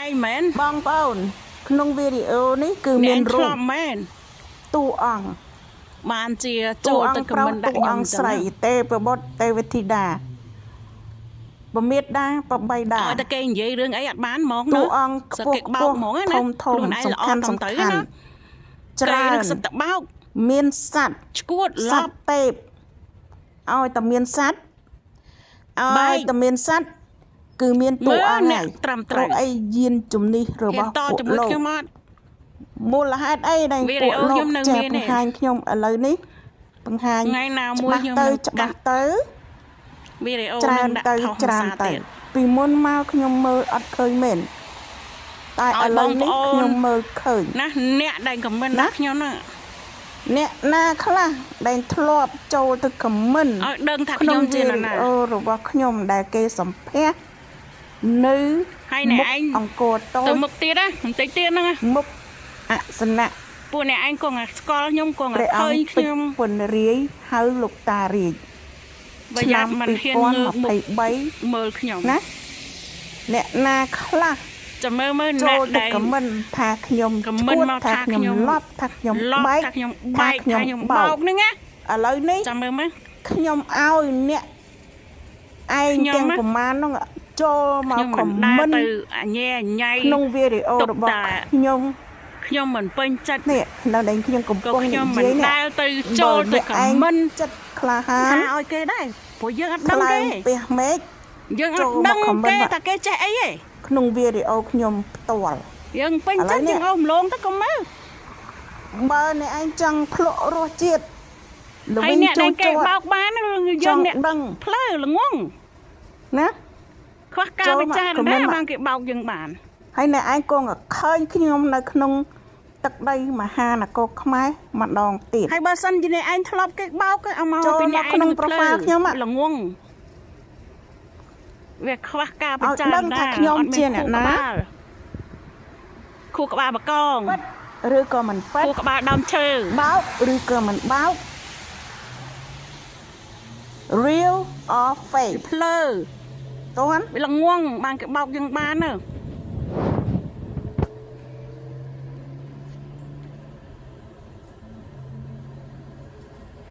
ឯងមែន បងប្អូន ក្នុងវីដេអូនេះគឺ អ្នក មាន ឯងធ្លា រូប ប់មែន តួអង្គ បានជា តួ ចូលទៅ អង្គប្រុ ខមមិន សតួ ដាក់ខ្ញុំ អង្គស្រីទេពបុត្រទេវធីតាបមេដាបបីដា ឲ្យតែគេនិយាយរឿងអីអត់បានហ្មង តួអង្គខ្ពស់ គេបោក ខ្ពស់ ហ្មងណា ធំធំ ខ្លួនឯង សំខាន់ ល្អតំ សំខាន់ ទៅណា ច្រើន គេនឹងសិតតបោក មានសត្វ ឈួត ស ឡប់ ត្វទេពឲ្យតែមានសត្វ បែក ឲ្យតែមានសត្វគឺមានតួ មើល អង្គ អ្នក ហើយ ត្រឹមត្រូវ ព្រោះអីយានជំនិះរ ហ៊ា របស់ នតជាមួយ ពួកលោក ខ្ញុំអត់ មូលហេតុអីដែល វីដេ ពួកលោក អូខ្ញុំនៅ ចេះ មានទេ បង្ហាញខ្ញុំឥឡូវនេះបង្ហាញ ថ្ងៃណាមួយ ច្បាស់ទៅ ខ្ញុំនឹង ច្បាស់ទៅ វីដេអូ ច្រើន នឹងដាក់ ទៅ ថោះ ច្រើនទៅ ភាសាទៀត ពីមុនមកខ្ញុំមើលអត់ឃើញមែនតែ ឲ្យ ឥឡូវនេះ បងប្អូន ខ្ញុំមើលឃើញ ណាអ្នកដែលខមមិន ណា ដាក់ខ្ញុំហ្នឹង អ្នកណាខ្លះដែលធ្លាប់ចូលទៅខមមិន ឲ្យដឹងថា ក្នុង ខ្ញុំជា វី នរណា ដេអូរបស់ខ្ញុំដែលគេសម្ភាសនៅ ហើយអ្នក មុខ ឯង អង្គរតូ ទៅ ច មុខទៀតណាបន្តិចទៀតហ្នឹងណា មុខអសនៈ ពួកអ្នកឯងគង់តែស្គាល់ខ្ញុំគង់តែ ព្រះ ឃើ អង្គពេជ្ ញខ្ញុំ រពន្រាយហៅលោកតារាជ បើ ឆ្នាំ យ៉ាត់មិនហ៊ានងើបមុខ 2023 មើលខ្ញុំ ណាអ្នកណាខ្លះ ចាំមើលមើល ចូលទៅ អ្នកដែល ខមមិនថាខ្ញុំ ខមមិន ឈួត មក ថា ថា ខ្ញុំ ខ្ញុំ លប់ថាខ្ញុំ ឡប់ បែក ថាខ្ញុំបែកថាខ្ញុំបោកហ្នឹងណា ឥឡូវនេះ ចាំមើលមើល ខ្ញុំឲ្យអ្នកឯង ខ្ញុំ ទាំង ណា ប្រមាណហ្នឹងចូលមក ខ្ញុំ ខម មិនដែល មិន ទៅអញែអញ៉ៃ ក្នុងវីដេអូ ទុក របស់ តែ ខ្ញុំ ខ្ញុំមិនពេញចិត្ត នេះនៅដែលខ្ញុំកំ ក៏ ពុងនិ ខ្ញុំមិន យាយនេះ ដែលទៅចូលទៅខ បើអ្នកឯង មមិន ចិត្តក្លាហាន ថាឲ្យគេដែរព្រោះយើងអត់ដឹង ខ្លែ គេ ងពះមេឃ យើងអ ចូល ត់ដឹង មកខមមិន គេ មក ថាគេចេះអីទេ ក្នុងវីដេអូខ្ញុំផ្ទាល់ យើងពេញ ឥឡូវនេះ ចិត្តយើងអូសម្លងទៅកុំមើល បើអ្នកឯងចង់ភ្លក់រសជាតិល្ ហើយ វីង អ្នកដែលគេ ចូលជាប់ បោកបាន ចង់ យើងអ្នក ដឹង ផ្លូវល្ងង ណា ខ្វះការ ចូលមក ពិចារ ខមមិនមក ណាបានគេបោកយើងបាន ហើយអ្នកឯងគង់តែឃើញខ្ញុំនៅក្នុងទឹកដីមហានគរខ្មែរម្ដងទៀត ហើយបើសិនជាអ្នកឯងធ្លាប់គេបោកគេឲ្យមក ចូល ពីអ្នក មកក្នុង ឯង profile ខ្ញុំอะ ល្ងងវាខ្វះការពិ ឲ្យ ចារ ដឹង ណា ថាខ្ញុំ អត់មាន ជាអ្នកណា ខួរក្បាលបកង ពិតឬក៏មិនពិត ខួរក្បាលដើមឈើ បោកឬក៏មិនបោក real or fake ភ្លើ តោះ វាល្ងងបានគេបោកយើងបានទៅ